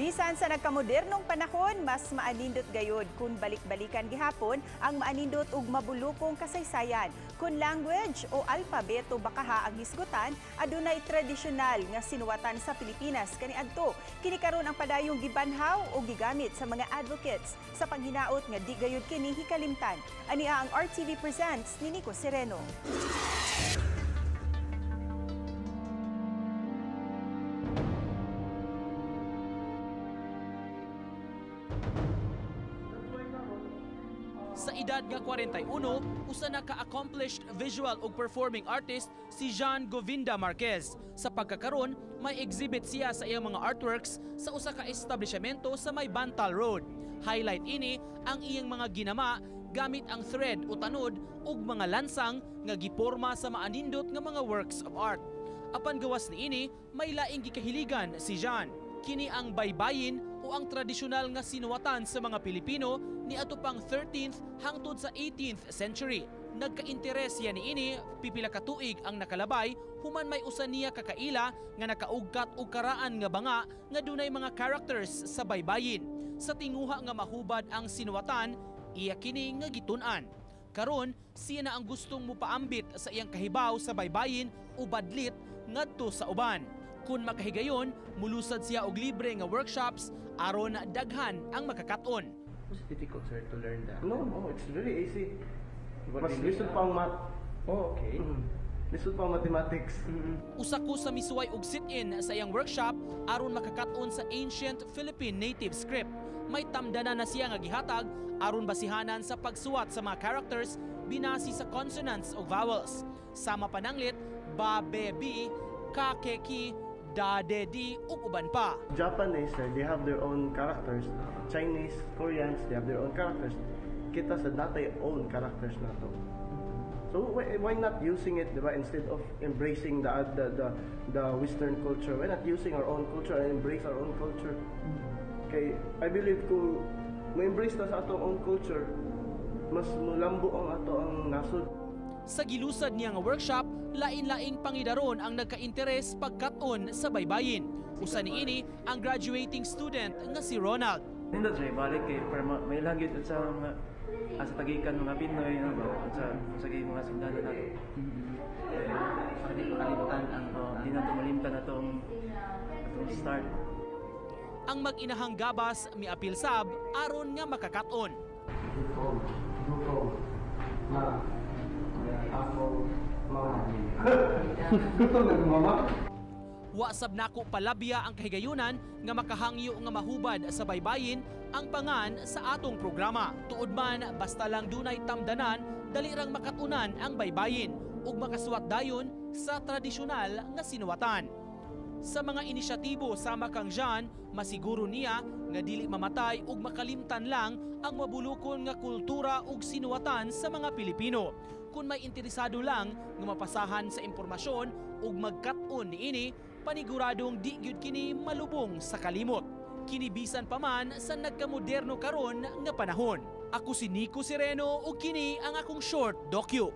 Bisan sa nagkamodernong panahon, mas maanindot gayod kung balik-balikan gihapon ang maanindot ug mabulukong kasaysayan. Kung language o alpabeto bakaha ang hisgutan, adunay tradisyonal nga sinuwatan sa Pilipinas kaniadto. Kini karon ang padayong gibanhaw o gigamit sa mga advocates sa panghinaot nga di gayud kini hikalimtan. Ania ang RTV Presents ni Nico Sereno. Sa edad nga 41, usa na ka-accomplished visual ug performing artist si Jean Govinda Marquez. Sa pagkakaron, may exhibit siya sa iyang mga artworks sa usa ka establishmento sa may Bantal Road. Highlight ini ang iyang mga ginama gamit ang thread o tanod ug mga lansang nga giporma sa maanindot nga mga works of art. Apan gawas niini, may laing gikahiligan si Jean. Kini ang baybayin o ang tradisyonal nga sinuwatan sa mga Pilipino ni ato pang 13th hangtod sa 18th century. Nagka-interes siya niini pipila ka tuig ang nakalabay human may usa niya kakaila nga nakaugkat og karaan nga banga nga dunay mga characters sa baybayin. Sa tinguha nga mahubad ang sinuwatan, iya kini nga gitun-an. Karon siya na ang gustong mupaambit sa iyang kahibaw sa baybayin o badlit ngadto sa uban. Kung makahigayon, mulusad siya og libre nga workshops aron daghan ang makakaton. Was it difficult, sir, to learn that? No, it's very easy. What Mas do you mean? lisod pa ang math. Oh, okay. Lisod pa ang mathematics. Usa ko sa misuway og sit-in sa iyang workshop aron makakaton sa ancient Philippine native script. May tamdana na siya nga gihatag aron basihanan sa pagsuwat sa mga characters binasi sa consonants o vowels. Sama pananglit ba, be, bi, ka, ke, ki, da, de, di, ug uban pa. Japanese, sir, they have their own characters. Chinese, Koreans, they have their own characters. Kita sa natay own characters nato. So why not using it, diba? Instead of embracing the Western culture, why not using our own culture and embrace our own culture? Okay, I believe kung ma-embrace ta sa atong own culture, mas mulambo ang ato ang nasod. Sa gilusad niya nga workshop, lain-laing pangidaron ang nagka-interes pagkat-on sa baybayin. Usa niini ang graduating student nga si Ronald. Nindot siya ibalik kay para may langgit at sa mga sa tagikan mga Pinoy, ano ba, at sa mga sundalo nato. Para di makalimtan ang Di nato malimtan atong start. Ang mag-inahang gabas miapil sab aron nga makakaton. Gutom, gutom, ma, ako, mama. Gutom na mama. Wa sab nako palabya ang kahigayunan nga makahangyo nga mahubad sa baybayin ang pangan sa atong programa. Tuod man basta lang dunay tamdanan, dali rang makatunan ang baybayin ug makasuwat dayon sa tradisyonal nga sinuwatan. Sa mga inisyatibo sama kang Jean, masiguro niya nga dili mamatay ug makalimtan lang ang mabulukon nga kultura ug sinuwatan sa mga Pilipino. Kung may interesado lang nga mapasahan sa impormasyon ug magkat-on niini, paniguradong di gyud kini malubong sa kalimot. Kinibisan pa man sa nagkamoderno karon nga panahon. Ako si Nico Sereno ug kini ang akong short docu.